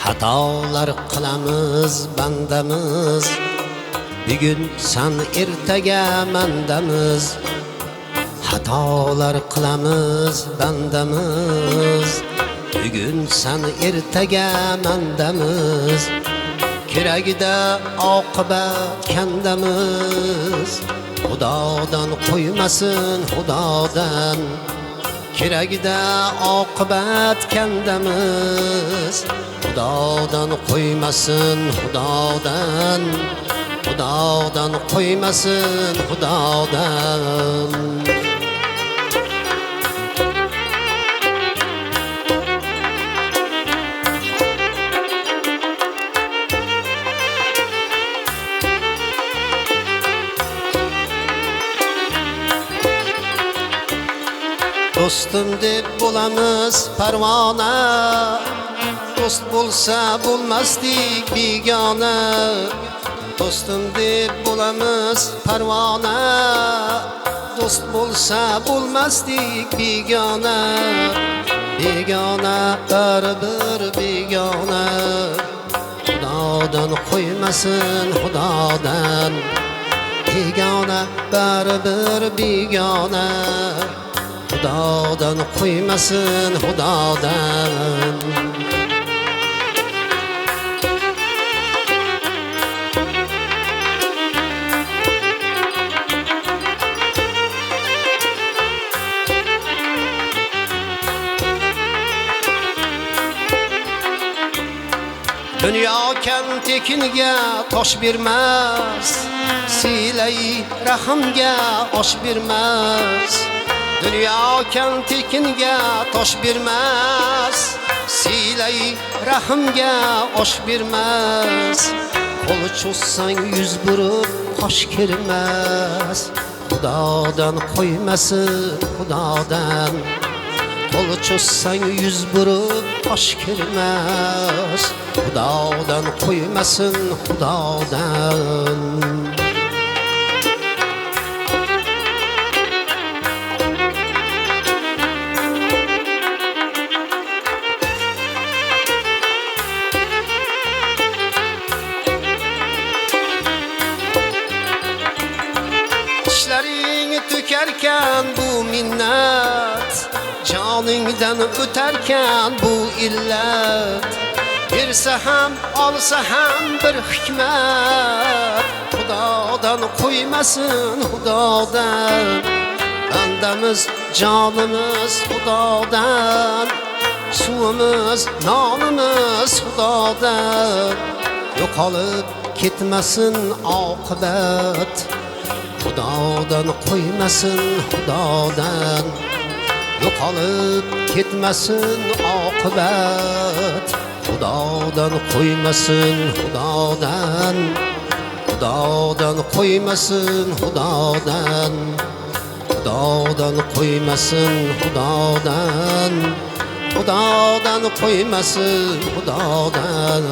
Xatolar qilamiz bandamiz, bugun san ertaga mandamiz. Xatolar qilamiz bandamiz, bugun san ertaga mandamiz. Keragida oqibat kandamiz, Xudodan qo'ymasin Xudodan. Keragida oqibat kandamiz, Xudodan qo'ymasin Xudodan. Xudodan qo'ymasin Xudodan. Do'stim deb bo'lamiz parvona, do'st bo'lsa bo'lmasdik begona. Do'stim deb bo'lamiz parvona, do'st bo'lsa bo'lmasdik begona. Begona baribir begona, Xudodan qo'ymasin Xudodan. Begona baribir begona, Xudodan qo'ymasin Xudodan. Dunyo kan tekinga tosh bermas, silay rahimga osh bermas. Dunyo kan tekinga tosh bermas, silay rahimga osh bermas. Qo'l cho'zsang yuz burib qosh kirmas, Xudodan qo'ymasin Xudodan. Qo'l cho'zsang yuz burib qosh kirmas, Xudodan qo'ymasin Xudodan. Tishlaring to'karkan bu minnat, joningdan o'tarkan bu illat. Bersa ham olsa ham bir hikmat, Xudodan qo'ymasin Xudodan. Bandamiz jonimiz Xudodan, suvimiz nonimiz Xudodan. Yo'qolib ketmasin oqibat, Xudodan qo'ymasin Xudodan. Yo'qolib ketmasin oqibat, Xudodan qo'ymasin Xudodan. Xudodan qo'ymasin Xudodan. Xudodan qo'ymasin Xudodan. Xudodan qo'ymasin Xudodan.